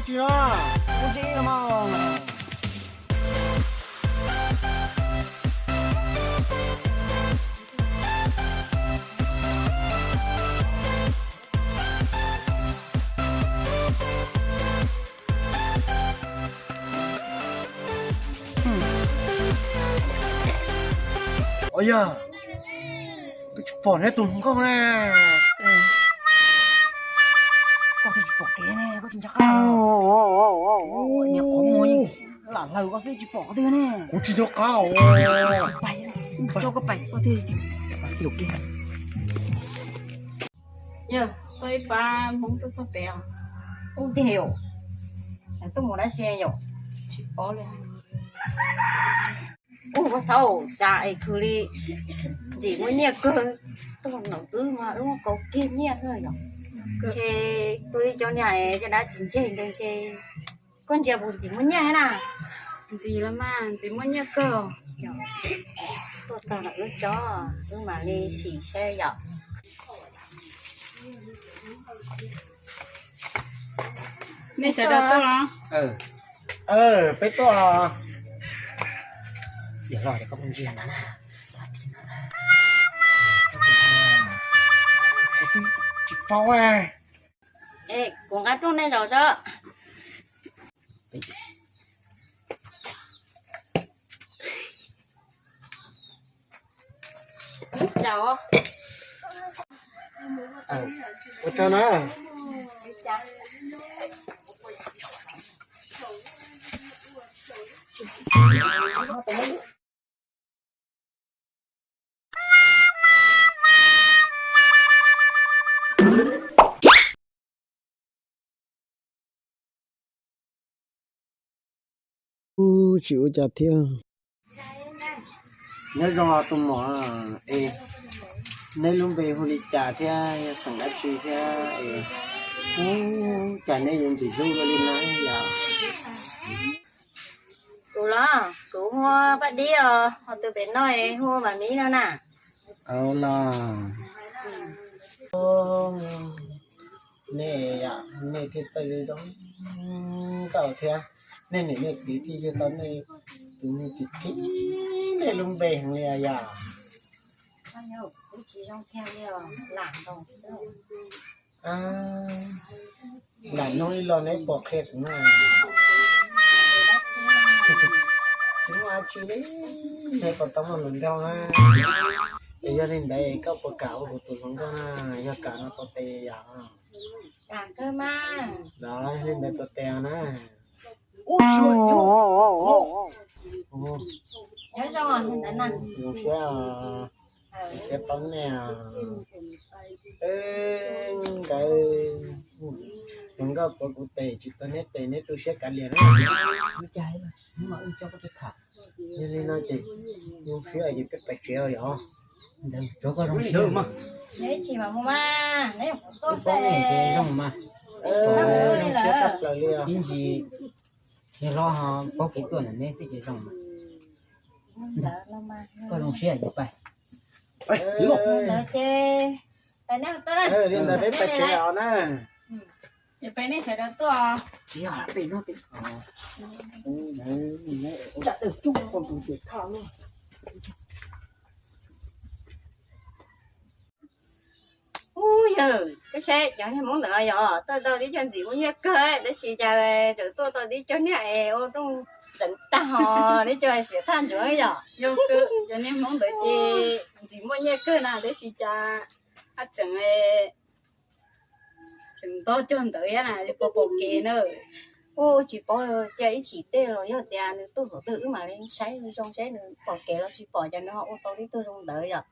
Tsis no, kuv tsis los mas. Ua yog, twb tsis pom neb tus hluas nkauj ne. Koj twb tsis pom kev ne, koj tsis nco qab. Niag qhov muag lam hlaws koj xwb tsis pom qhov twg ne. Kuv tsis nco qab. Pais, coj koj pais, koj twb pais lus kev. Yog, tuaj ib pab Hmoob tuaj txog pem os. Ub tiag yom, tuaj mus dab tsi yom, tsis paub li. Ub, koj thaum cas es khwv li ntxim muaj nyiaj kawg, tuaj nom wb mas wb muaj kaum kiag nyiaj xwb yom. Ntshe tuaj ib co niag es caj dab tsis ntseg ntawd ntshe koj ntsia puas ntxim muaj nyiaj na. Ntxim los mas, ntxim muaj nyiaj kawg. Tuaj txog los wb tso, wb mam li sim saib yom. Nej sawv daws tuaj los? Peb tuaj. Yog los ces koj mus ntsia ntawd na. Kuv twb tsis paub. Es kuv nqa rooj nej zaum tso. Ua tsaug na. Ub, tsis ua cas thiab. Nyob zoo tus muam, es neb lub npe hu li cas thiab yog xeem dab tsi thiab es ub cas neb yuav ntxim hlub ua li no yom? Kuv los kuv hu ua Paj Dib os, ho tus pem no es hu ua Mam Mib no na. Los nej, nej thiaj txawj zoo nkauj thiab, nej niam nej txiv thiaj yug tau nej tus me kwv tij, nej lub npe heev li yom. Lam noog ib los neb puas qhia kuv na? Tsis muaj dab tsi li, neb puas tau muaj hluas nraug na? Es yog li ntawd koj puas kam ua kuv tus hluas nkauj na? Yog kam no tua tes yom. Los yog li ntawd tua tes na. Zoo siab, zoo siab paub nej. Nkawd hluas nkauj tuav kuv tes tsis tuav neb tes neb tu siab kav liam na. Yog li no ces zoo siab ces peb pais tsev yom. Ntawd tsuav koj zoo siab. Neb tsis mas mus mas, neb yuav kuv tuaj xwb. Zoo mas, zoo siab tshaj plaws li os. Ib ntsis yog hlob ho paub kev tuaj ntawm neb xwb ces zoo mas. Koj zoo siab ces pais. Ntawd ces pais neb tuaj na. Li ntawd peb pais tsev os na. Ces peb nej sawv daws tuaj. Tsis yog pem no pem. Tsam dawm coob pom tus xiam thaj no. Ub yawg, koj saib cov niag Hmoob ntawd yog tuaj tau tib co ntxim muaj nyiaj kawg tab sis cas tseem tuaj tau tib co niag es ua rooj ntxeev tag ho tib co xiam thaj ntsuav yom. Cov niag Hmoob ntawd ces ntxim muaj nyiaj kawg na tab sis cas haj tseem, tseem ntog cog ntawd thiab na, pom pom kev na. Ub, tsis paub cia ib chim tej los yog tias nws tuaj thaum twg wb mam li saib zoo saib nws pom kev los tsis pom ces nws ho ua tau tib tug zoo ntawd yom.